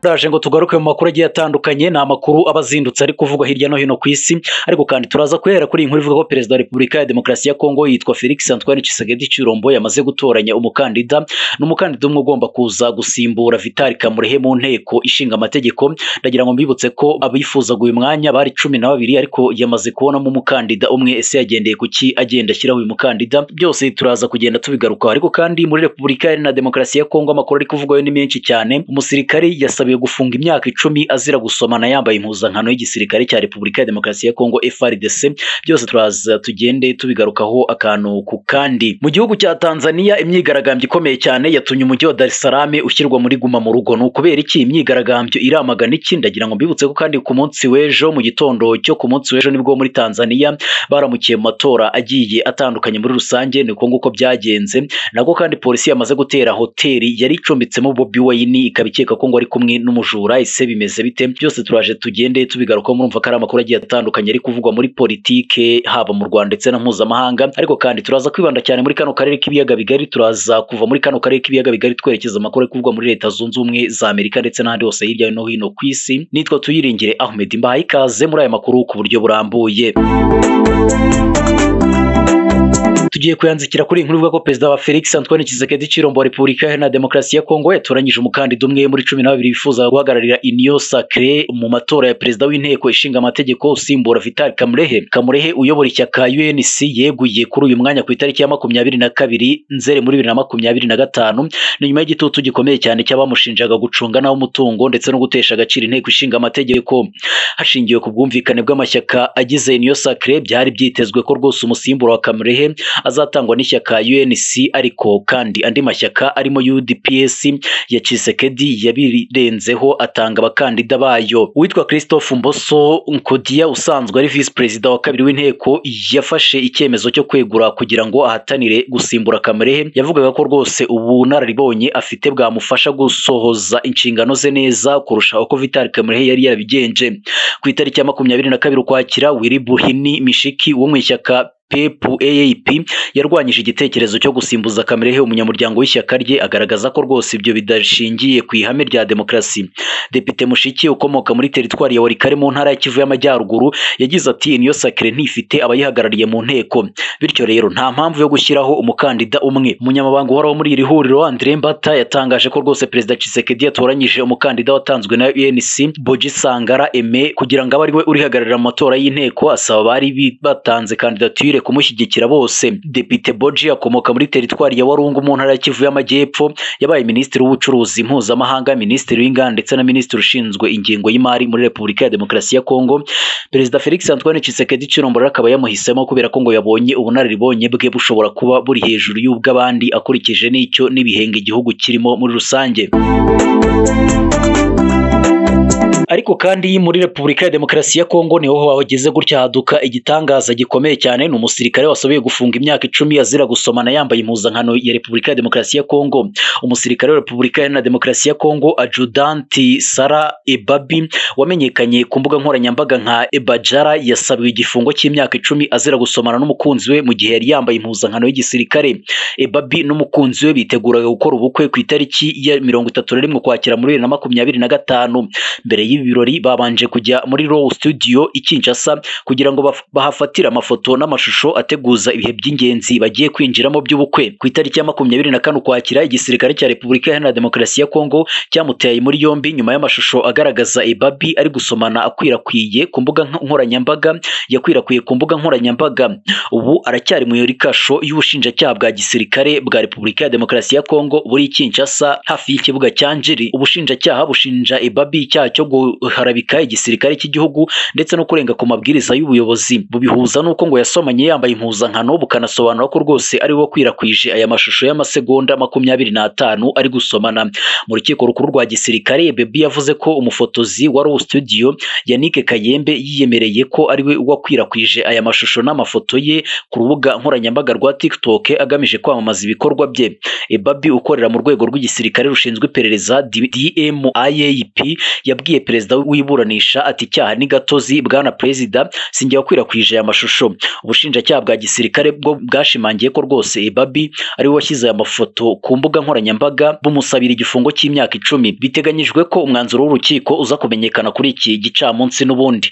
Ndaje ngo tugaruke mu makuru agiye atandukanye, ni amakuru aba azindutse ari kuvugwa hirya no hino ku isi, ariko kandi turaza guhera kuri iyi nkuru ivuga ko Perezida wa Repubulika ya Demokarasi ya Kongo yitwa Felix Antoine Tshisekedi Tshilombo yamaze gutoranya umukandida, ni umukandida umwe ugomba kuza gusimbura Vital Kamerhe mu nteko ishinga amategeko. Ndagira ngo mbibutse ko abifuzaga uyu mwanya bari 12 ariko yamaze kubonamo umukandida umwe. Ese yagendeye kuki agenda ashyiraho uyu mukandida? Byose turaza kugenda tubigarukaho. Ariko kandi muri Repubulika Iharanira Demokarasi ya Kongo amakuru ari kuvugwayo ni menshi cyane. Umusirikare yasabiwe gufunga imyaka 10 azira gusomana yambaye impuzankano y'igisirikare cya Repubulika ya Demokarasi ya Kongo FARDC. Byose turaza tugende tubigarukaho akantu ku kandi. Mu gihugu cya Tanzania imyigaragambyo ikomeye cyane yatumye umujyi wa Dar es Salaam ushyirwa muri guma mu rugo. Ni ukubera iki imyigaragambyo iramagana iki? Ndagira ngo mbibutse ko kandi ku munsi w'ejo mu gitondo cyo ku munsi w'ejo nibwo muri Tanzania baramukiye mu matora agiye atandukanye muri rusange, niko nguko byagenze. Nabwo kandi polisi yamaze gutera hoteli yari icumbitsemo Bobi Wine ikaba ikeka ko ngo ari kumwe n'umujura. Ese bimeze bite? Byose turaje tugende tubigarukaho. Murumva ko ari amakuru agiye atandukanye ari kuvugwa muri politike haba mu Rwanda ndetse na mpuzamahanga, ariko kandi turaza kwibanda cyane muri kano karere k'ibiyaga bigari. Turaza kuva muri kano karere k'ibiyaga bigari twerekeza amakuru ari kuvugwa muri Leta Zunze Ubumwe za Amerika ndetse n'ahandi hose hirya no hino ku isi. Nitwa Tuyiringire Ahmed, mbahaye ikaze muri aya makuru ku buryo burambuye. Tugiye kuyanzikira kuri inkuru ivuga ko Perezida wa Felix Antoine Tshisekedi Tshilombo wa Repubulika Iharanira Demokarasi ya Kongo yatoranyije umukandida umwe muri 12 bifuza guhagararira Union Sacrée mu matora ya Perezida w'Inteko Ishinga Amategeko usimbura Vital Kamerhe. Kamerhe uyobora ishyaka UNC yeguye kuri uyu mwanya ku itariki ya 22 Nzeri muri 2025, ni nyuma y'igitutu gikomeye cyane cy'abamushinjaga gucunga naho umutungo ndetse no gutesha agaciro Inteko Ishinga Amategeko. Hashingiwe ku bwumvikane bw'amashyaka agize Union Sacrée, byari byitezwe ko rwose umusimbura wa Kamerhe azatangwa n'ishyaka UNC, ariko kandi andi mashyaka arimo UDPS ya Tshisekedi yabirenzeho atanga abakandida bayo. Uwitwa Christophe Mboso Nkodia usanzwe ari vice perezida wa kabiri w'inteko yafashe icyemezo cyo kwegura kugira ngo ahatanire gusimbura Kamerhe. Yavugaga ko rwose ubunararibonye afite bwamufasha gusohoza inshingano ze neza kurusha uko Vital Kamerhe yari yarabigenje. Ku itariki ya 22 Ukwakira, Willy Buhini Mishiki wo mu ishyaka PEP yarwanyije igitekerezo cyo gusimbuza Kamerhe umunyamuryango w'ishyaka rye, agaragaza ko rwose ibyo bidashingiye ku ihame rya demokarasi. Depite Mushiki ukomoka muri teritwari ya Walikale mu ntara ya Kivu y'Amajyaruguru yagize ati Union Sacrée ntifite abayihagarariye mu nteko, bityo rero nta mpamvu yo gushyiraho umukandida umwe. Umunyamabanga uhoraho muri iri huriro André Mbata yatangaje ko rwose Perezida Tshisekedi yatoranyije umukandida watanzwe na UNC Boji Sangara Aimé kugira ngo abe ariwe urihagararira mu matora y'inteko, asaba bari batanze kandidatire kumushyigikira bose. Depite Boji akomoka muri teritwari ya Warungu mu ntara ya Kivu y'Amajyepfo, yabaye minisitiri w'ubucuruzi mpuzamahanga, minisitiri w'inganda ndetse na minisitiri ushinzwe ingengo y'imari muri Repubulika ya Demokarasi ya Kongo. Perezida Felix Antoine Tshisekedi Tshilombo akaba yamuhisemo kubera ko ngo yabonye ubunararibonye bwe bushobora kuba buri hejuru y'ubw'abandi akurikije n'icyo n'ibihenge igihugu kirimo muri rusange. Ariko kandi muri Repubulika ya Demokarasi ya Kongo niho hageze gutya haduka igitangaza gikomeye cyane. Ni umusirikare wasoboye gufunga imyaka 10 azira gusomana yambaye impuzankano ya Repubulika ya Demokarasi ya Kongo. Umusirikare wa Repubulika Iharanira Demokarasi ya Kongo Ajudanti Sara Ebabi wamenyekanye ku mbuga nkoranyambaga nka Ebajara yasabiwe igifungo cy'imyaka 10 azira gusomana n'umukunzi we mu gihe yari yambaye impuzankano y'igisirikare. Ebabi n'umukunzi we biteguraga gukora ubukwe ku itariki ya 31 Ukwakira muri 2025. Mbere y'ibi birori babanje kujya muri Raw Studio i Kinshasa kugira ngo bahafatire amafoto n'amashusho ateguza ibihe by'ingenzi bagiye kwinjiramo by'ubukwe. Ku itariki ya 24 Ukwakira igisirikare cya Repubulika Iharanira Demokarasi ya Kongo cyamuteye muri yombi nyuma y'amashusho agaragaza Ebabi ari gusomana akwirakwiye ku mbuga nkoranyambaga yakwirakwiye ku mbuga nkoranyambaga. Ubu aracyari mu kasho y'ubushinjacyaha bwa gisirikare bwa Repubulika ya Demokarasi ya Kongo buri Kinshasa hafi y'ikibuga cya Njeri. Ubushinjacyaha bushinja Ebabi icyaha cyo guharabika igisirikare cy'igihugu ndetse no kurenga ku mabwiriza y'ubuyobozi, bubihuza nuko ngo yasomanye yambaye impuzankano, bukanasobanura ko rwose ari we wakwirakwije aya mashusho y'amasegonda 25 ari gusomana. Mu rukiko rukuru rwa gisirikare Ebabi yavuze ko umufotozi wa Raw Studio Yannick Kayembe yiyemereye ko ari we wakwirakwije aya mashusho n'amafoto ye ku rubuga nkoranyambaga rwa TikTok agamije kwamamaza ibikorwa bye. Ebabi ukorera mu rwego rw'igisirikare rushinzwe iperereza DMIAP yabwiye Perezida w'iburanisha ati icyaha ni gatozi bwana perezida, sinjye wakwirakwije aya mashusho. Ubushinjacyaha bwa gisirikare bwo bwashimangiye ko rwose Ebabi ari we washyize aya mafoto ku mbuga nkoranyambaga, bumusabira igifungo cy'imyaka 10. Biteganyijwe ko umwanzuro w'urukiko uza kumenyekana kuri iki gicamunsi n'ubundi.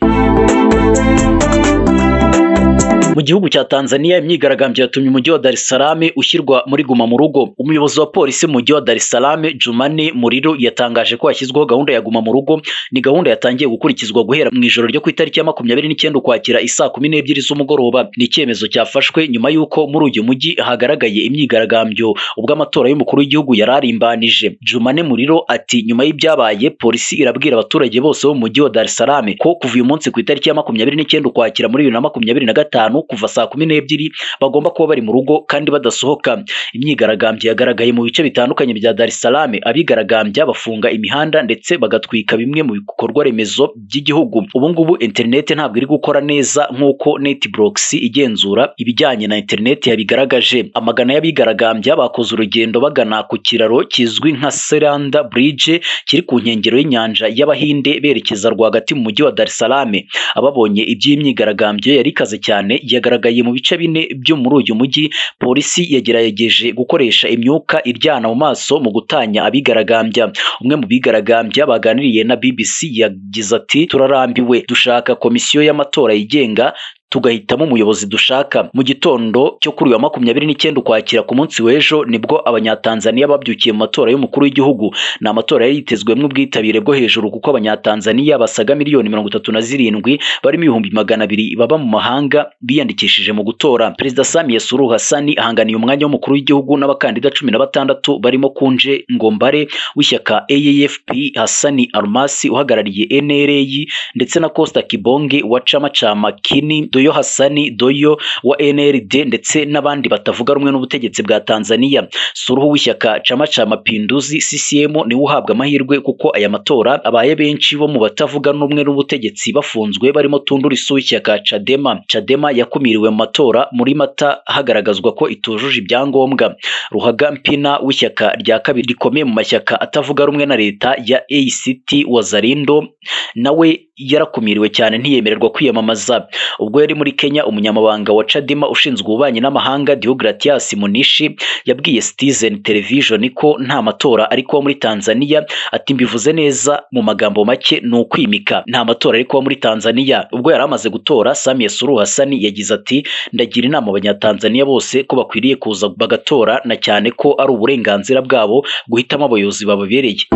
Mu gihugu cya Tanzania imyigaragambyo yatumye umujyi wa Dar es Salaam ushyirwa muri guma mu rugo. Umuyobozi wa polisi mu mujyi wa Dar es Salaam Jumane Muriro yatangaje ko hashyizweho gahunda ya guma mu rugo. Ni gahunda yatangiye gukurikizwa guhera mu ijoro ryo ku itariki ya 29 Ukwakira isaa 12 z'umugoroba. Ni icyemezo cyafashwe nyuma y'uko muri uyu mujyi hagaragaye imyigaragambyo ubwo amatora y'umukuru w'igihugu yararimbanije. Jumane Muriro ati nyuma y'ibyabaye polisi irabwira abaturage bose bo mu mujyi wa Dar es Salaam ko kuva uyu munsi ku itariki ya 29 Ukwakira muri 2025 kuva saa 12 bagomba kuba bari mu rugo kandi badasohoka. Imyigaragambyo yagaragaye mu bice bitandukanye bya Dar es Salaam, abigaragambya bafunga imihanda ndetse bagatwika bimwe mu bikorwa remezo by'igihugu. Ubu ngubu internet ntabwo iri gukora neza nk'uko Netblocks igenzura ibijyanye na internet yabigaragaje. Amagana y'abigaragambya bakoze urugendo bagana ku kiraro kizwi nka Seranda Bridge kiri ku nkengero y'inyanja y'Abahinde berekeza rwagati mu mujyi wa Dar es Salaam. Ababonye iby'imyigaragambyo yari ikaze cyane yagaragaye mu bice bine byo muri uyu mujyi. Polisi yagerageje gukoresha imyuka iryana mu maso mu gutanya abigaragambya. Umwe mu bigaragambya baganiriye na BBC yagize ati turarambiwe, dushaka komisiyo y'amatora yigenga, tugahitamo umuyobozi dushaka. Mu gitondo cyo kuri uyu wa 29 Ukwakira ku munsi w'ejo nibwo Abanyatanzania babyukiye mu matora y'umukuru w'igihugu. Ni amatora yari yitezwemo ubwitabire bwo hejuru kuko Abanyatanzania basaga miliyoni 37 barimo 200,000 baba mu mahanga biyandikishije mu gutora. Perezida Samia Suluhu Hassan ahanganiye umwanya w'umukuru w'igihugu n'abakandida 16 barimo Kunje Ngombare w'ishyaka AAFP, Hassani Almasi uhagarariye NRA ndetse na Costa Kibonge wa Chama cha Makini, Doyo Hassani Doyo wa NRD ndetse n'abandi batavuga rumwe n'ubutegetsi bwa Tanzania. Suluhu w'ishyaka Chama cha Mapinduzi CCM niwe uhabwa amahirwe kuko aya matora abaye benshi bo mu batavuga rumwe n'ubutegetsi bafunzwe barimo Tundu Lissu w'ishyaka Chadema. Chadema yakumiriwe mu matora muri Mata hagaragazwa ko itujuje ibyangombwa. Ruhaga Mpina w'ishyaka rya kabiri rikomeye mu mashyaka atavuga rumwe na leta ya ACT Wazalendo nawe yarakumiriwe cyane ntiyemererwa kwiyamamaza. Ubwo yari muri Kenya, umunyamabanga wa Chadema ushinzwe ububanyi n'amahanga Deogratias Munishi yabwiye Citizen Television ko nta matora ariko muri Tanzania. Ati mbivuze neza mu magambo make ni ukwimika, nta matora ariko muri Tanzania. Ubwo yari amaze gutora, Samia Suluhu Hassan yagize ati ndagira inama abanyatanzania bose ko bakwiriye kuza bagatora, na cyane ko ari uburenganzira bwabo guhitamo abayobozi bababereye.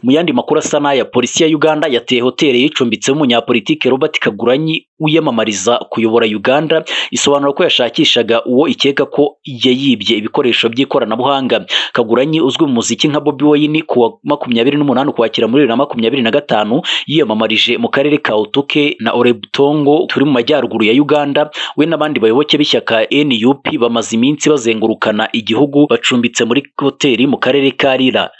Mu yandi makuru asa n'aya, polisi ya Uganda yateye hoteli yicumbitsemo umunyapolitike Robert Kaguranyi wiyamamariza kuyobora Uganda, isobanura ko yashakishaga uwo ikeka ko yayibye ibikoresho by'ikoranabuhanga. Kaguranyi uzwi mu muziki nka Bobi Wine ku wa 28 Ukwakira muri 2025 yiyamamarije mu karere ka Otuke na Orebutongo turi mu majyaruguru ya Uganda. We n'abandi bayoboke b'ishyaka NUP bamaze iminsi bazengurukana igihugu bacumbitse muri hoteli mu karere ka Lira.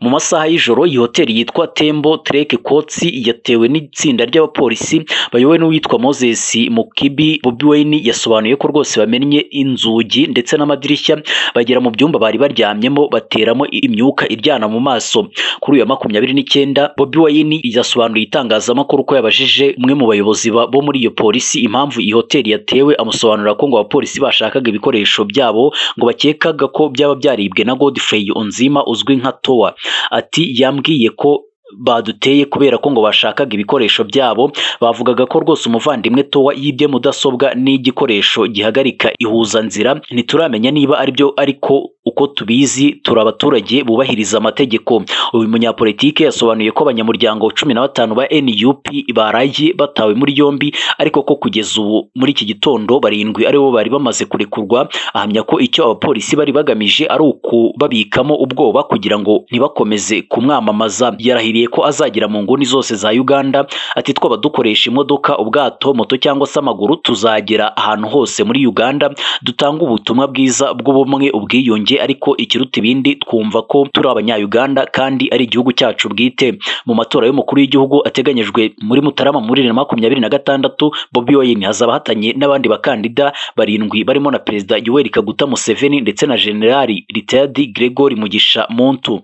Mu masaha y'ijoro iyi hoteli yitwa Tembo Trek Kotsi yatewe n'itsinda ry'abapolisi bayobowe n'uwitwa Moses Mukibi. Bobi Wine yasobanuye ko rwose bamennye inzugi ndetse n'amadirishya bagera mu byumba bari baryamyemo bateramo imyuka iryana mu maso. Kuri uyu wa 29 Bobi Wine yasobanuye itangazamakuru ko yabajije umwe mu bayobozi bo muri iyo polisi impamvu iyi hoteli yatewe, amusobanurira ko ngo abapolisi bashakaga ibikoresho byabo ngo bakekaga ko byaba byaribwe na Godfrey Onzima uzwi nka Toa. Ati yambwiye ko baduteye kubera ko ngo bashakaga ibikoresho byabo, bavugaga ko rwose umuvandimwe Towa yibye mudasobwa n'igikoresho gihagarika ihuzanzira, ntituramenya niba aribyo ariko uko tubizi turi abaturage bubahiriza amategeko. Uyu munyapolitike yasobanuye ko abanyamuryango 15 ba NUP baraye batawe muri yombi, ariko ko kugeza ubu muri iki gitondo 7 aribo bari bamaze kurekurwa. Ahamya ko icyo abapolisi bari bagamije ari ukubabikamo ubwoba kugira ngo ntibakomeze kumwamamaza. Yarahiriye ko azagera mu nguni zose za Uganda. Ati twaba dukoresha imodoka, ubwato, moto cyangwa se amaguru, tuzagera ahantu hose muri Uganda dutanga ubutumwa bwiza bw'ubumwe, ubwiyunge, bworoshye, ariko ikiruta ibindi twumva ko turi abanya-Uganda kandi ari igihugu cyacu bwite. Mu matora y'umukuru w'igihugu ateganyijwe muri Mutarama muri 2026, Bobi Wine azaba ahatanye n'abandi bakandida 7 barimo na Perezida Yoweri Kaguta Museveni ndetse na General Retired Gregory Mugisha Muntu.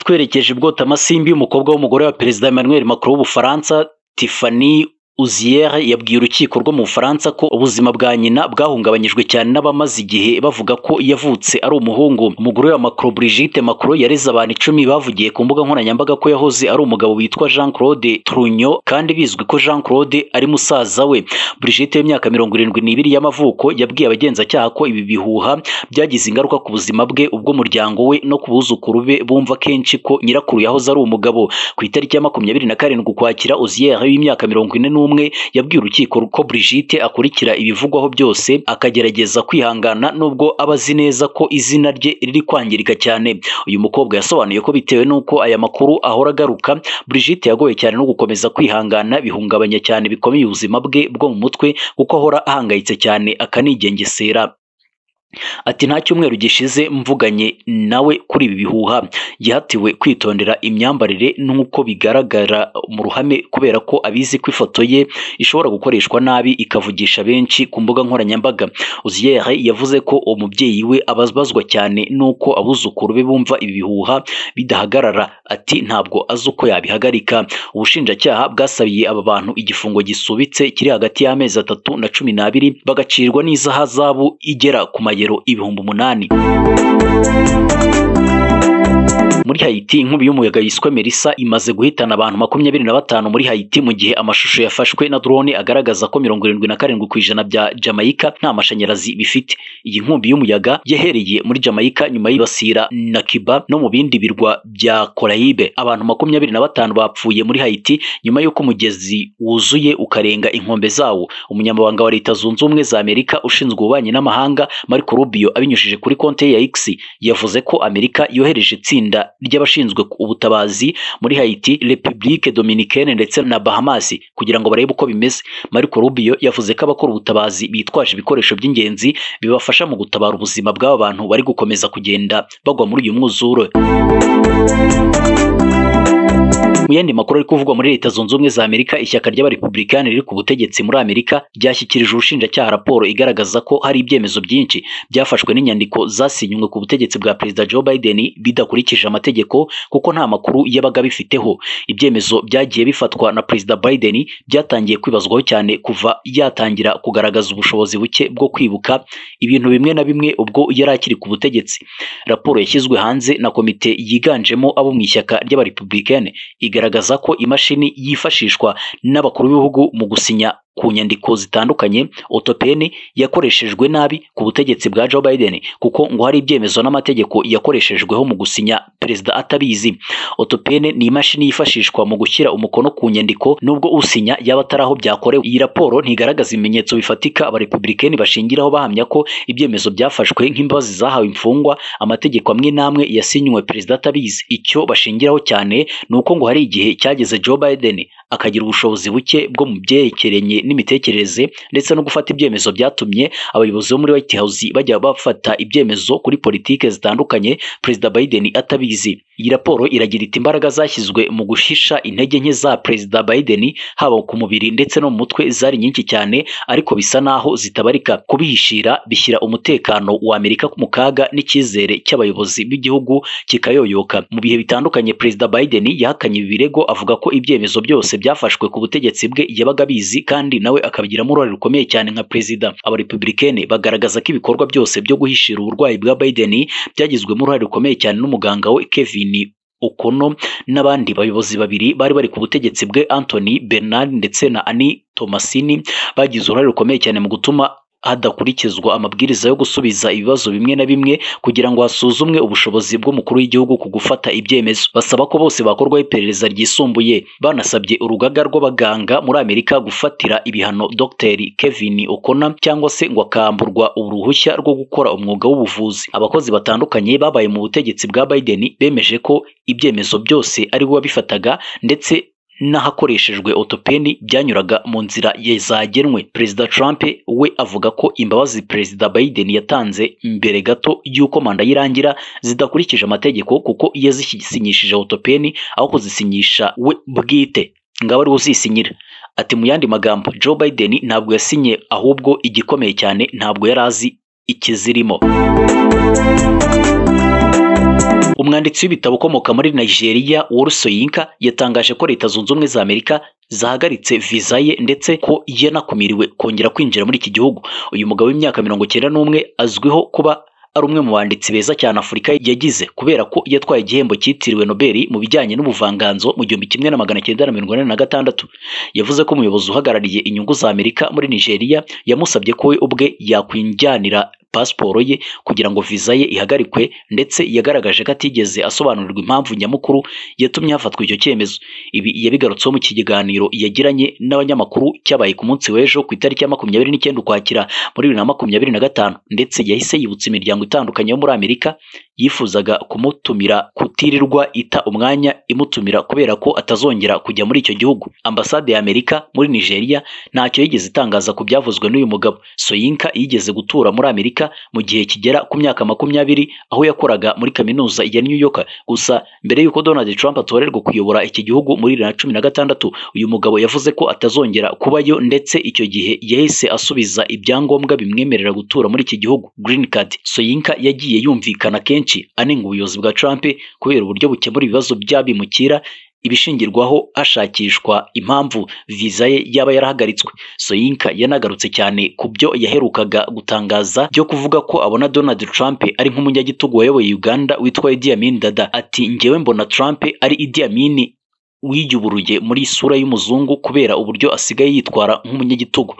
Twerekeje bwota amasimbi, umukobwa w'umugore wa Perezida Emmanuel Macron w'Ubufaransa, Tiffany Uzier, yabwiye urukiko rwo mu Bufaransa ko ubuzima bwa nyina bwahungabanyijwe cyane n'abamaze igihe bavuga ko yavutse ari umuhungu. Umugore wa Macron, Brigitte Macron, yareze abantu 10 bavugiye ku mbuga nkoranyambaga ko yahoze ari umugabo witwa Jean-Claude Trugno, kandi bizwi ko Jean-Claude ari musaza we. Brigitte w'imyaka 72 y'amavuko yabwiye abagenzacyaha ko ibi bihuha byagize ingaruka ku buzima bwe, ubwo umuryango we no ku buzukuru be bumva kenshi ko nyirakuru yahoze ari umugabo. Ku itariki ya 27 Ukwakira, Uzier w'imyaka 41 yabwiye urukiko ko Brigitte akurikira ibivugwaho byose akagerageza kwihangana nubwo aba azi neza ko izina rye riri kwangirika cyane. Uyu mukobwa yasobanuye ko bitewe n'uko aya makuru ahora agaruka, Brigitte yagoye cyane no gukomeza kwihangana, bihungabanya cyane bikomeye ubuzima bwe bwo mu mutwe kuko ahora ahangayitse cyane akanigengesera. Ati nta cyumweru gishize mvuganye nawe kuri ibi bihuha. Yahatiwe kwitondera imyambarire n'uko bigaragara mu ruhame kubera ko abizi ko ifoto ye ishobora gukoreshwa nabi ikavugisha benshi ku mbuga nkoranyambaga. Uzier yavuze ko umubyeyi we ababazwa cyane n'uko abuzukuru be bumva ibi bihuha bidahagarara. Ati ntabwo azi uko yabihagarika. Ubushinjacyaha bwasabiye aba bantu igifungo gisubitse kiri hagati y'amezi 3 na 12, bagacirwa n'izahazabu igera ku mayero 8,000. Muri Haiti, inkubi y'umuyaga yiswe Melissa imaze guhitana abantu 25 muri Haiti, mu gihe amashusho yafashwe na drone agaragaza ko 77% bya Jamaica nta mashanyarazi bifite. Iyi nkubi y'umuyaga yahereye muri Jamaica nyuma y'ibasira na Cuba no mu bindi birwa bya Caraïbe. Abantu 25 bapfuye muri Haiti nyuma y'uko umugezi wuzuye ukarenga inkombe zawo. Umunyamabanga wa Leta Zunze Ubumwe za Amerika ushinzwe ububanyi n'amahanga Marco Rubio, abinyujije kuri konti ye ya X, yavuze ko Amerika yohereje itsinda ry'abashinzwe ubutabazi muri Haiti, Republique Dominicaine ndetse na Bahamas kugira ngo barebe uko bimeze. Marco Rubio yavuze ko abakora ubutabazi bitwaje ibikoresho by'ingenzi bibafasha mu gutabara ubuzima bw'aba bantu bari gukomeza kugenda bagwa muri uyu mwuzure. Mu yandi makuru ari kuvugwa muri Leta Zunze Ubumwe za Amerika, ishyaka ry'Abarepublikani riri ku butegetsi muri Amerika ryashyikirije ubushinjacyaha raporo igaragaza ko hari ibyemezo byinshi byafashwe n'inyandiko zasinywe ku butegetsi bwa Perezida Joe Biden bidakurikije amategeko kuko nta makuru yabaga bifiteho. Ibyemezo byagiye bifatwa na Perezida Biden byatangiye kwibazwaho cyane kuva yatangira kugaragaza ubushobozi buke bwo kwibuka ibintu bimwe na bimwe ubwo yari akiri ku butegetsi. Raporo yashyizwe hanze na komite yiganjemo abo mu ishyaka ry'Abarepublikani igaragaza ko imashini yifashishwa n'abakuru b'ibihugu mu gusinya ku nyandiko zitandukanye autopen yakoreshejwe nabi ku butegetsi bwa Joe Biden, kuko ngo hari ibyemezo n'amategeko yakoreshejweho mu gusinya perezida atabizi. Autopen ni imashini yifashishwa mu gushyira umukono ku nyandiko nubwo usinya yaba atari aho byakorewe. Iyi raporo ntigaragaza ibimenyetso bifatika abarepublikani bashingiraho bahamya ko ibyemezo byafashwe nk'imbabazi zahawe imfungwa, amategeko amwe n'amwe yasinywe perezida atabizi. Icyo bashingiraho cyane ni uko ngo hari igihe cyageze Joe Biden akagira ubushobozi buke bwo mu byerekeranye n'imitekerereze ndetse no gufata ibyemezo byatumye abayobozi bo muri White House bajya bafata ibyemezo kuri politike zitandukanye Perezida Biden atabizi. Iyi raporo iragira iti imbaraga zashyizwe mu guhisha intege nke za Perezida Biden haba ku mubiri ndetse no mu mutwe zari nyinshi cyane, ariko bisa naho zitabarika. Kubihishira bishyira umutekano wa Amerika mu kaga n'icyizere cy'abayobozi b'igihugu kikayoyoka. Mu bihe bitandukanye Perezida Biden yahakanye ibi birego avuga ko ibyemezo byose byafashwe ku butegetsi bwe yabaga abizi kandi nawe akabigiramo uruhare rukomeye cyane nka perezida. Abarepublikani bagaragaza ko ibikorwa byose byo guhishira uburwayi bwa Biden byagizwemo uruhare rukomeye cyane n'umuganga we Kevin O'Connor n'abandi bayobozi babiri bari bari ku butegetsi bwe, Anthony Bernard ndetse na Annie Tomasini, bagize uruhare rukomeye cyane mu gutuma hadakurikizwa amabwiriza yo gusubiza ibibazo bimwe na bimwe kugira ngo hasuzumwe ubushobozi bw'umukuru w'igihugu ku gufata ibyemezo. Basaba ko bose bakorwaho iperereza ryisumbuye. Banasabye urugaga rw'abaganga muri Amerika gufatira ibihano Dr. Kevin O'Connor cyangwa se ngo akamburwa uruhushya rwo gukora umwuga w'ubuvuzi. Abakozi batandukanye babaye mu butegetsi bwa Biden bemeje ko ibyemezo byose ari we wabifataga ndetse n'ahakoreshejwe autopen byanyuraga mu nzira zagenwe. Perezida Trump we avuga ko imbabazi Perezida Biden yatanze mbere gato y'uko manda yirangira zidakurikije amategeko, kuko yazisinyishije autopen aho kuzisinyisha we bwite ngabo ari uzisinyira. Ati mu yandi magambo, Joe Biden ntabwo yasinye, ahubwo igikomeye cyane ntabwo yari azi ikizirimo. Umwanditsi w'ibitabo ukomoka muri Nigeria Wole Soyinka yatangaje ko Leta Zunze Ubumwe za Amerika zahagaritse viza ye ndetse ko yanakumiriwe kongera kwinjira muri iki gihugu. Uyu mugabo w'imyaka 91 azwiho kuba ari umwe mu banditsi beza cyane Afurika yagize, kubera ko yatwaye igihembo cyitiriwe Nobel mu bijyanye n'ubuvanganzo mu 1986. Yavuze ko umuyobozi uhagarariye inyungu za Amerika muri Nigeria yamusabye ko we ubwe yakwinjyanira pasiporo ye kugira ngo viza ye ihagarikwe, ndetse yagaragaje ko atigeze asobanurirwa impamvu nyamukuru yatumye hafatwa icyo cyemezo. Ibi yabigarutseho mu kiganiro yagiranye n'abanyamakuru cyabaye ku munsi w'ejo ku itariki ya 29 Ukwakira muri 2025, ndetse yahise yibutsa imiryango itandukanye yo muri Amerika yifuzaga kumutumira kutirirwa ita umwanya imutumira kubera ko atazongera kujya muri icyo gihugu. Ambasade ya Amerika muri Nigeria ntacyo yigeze itangaza ku byavuzwe n'uyu mugabo. Soyinka yigeze gutura muri Amerika mu gihe kigera ku myaka 20 aho yakoraga muri kaminuza ya New York. Gusa mbere y'uko Donald Trump atorerwa kuyobora iki gihugu muri 2016, uyu mugabo yavuze ko atazongera kubayo, ndetse icyo gihe yahise asubiza ibyangombwa bimwemerera gutura muri iki gihugu, green card. Soyinka yagiye yumvikana kenshi anenga ubuyobozi bwa Trump kubera uburyo bukemura ibibazo by'abimukira, ibishingirwaho hashakishwa impamvu viza ye yaba yarahagaritswe. Soyinka yanagarutse cyane ku byo yaherukaga gutangaza byo kuvuga ko abona Donald Trump ari nk'umunyagitugu wayoboye Uganda witwa Idi Amin Dada. Ati njyewe mbona Trump ari Idi Amin wiyuburuye muri isura y'umuzungu kubera uburyo asigaye yitwara nk'umunyagitugu.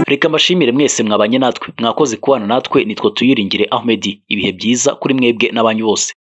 Reka mbashimire mwese mwabanye natwe, mwakoze kubana natwe. Nitwa Tuyiringire Ahmed. Ibihe byiza kuri mwebwe n'abanyu bose.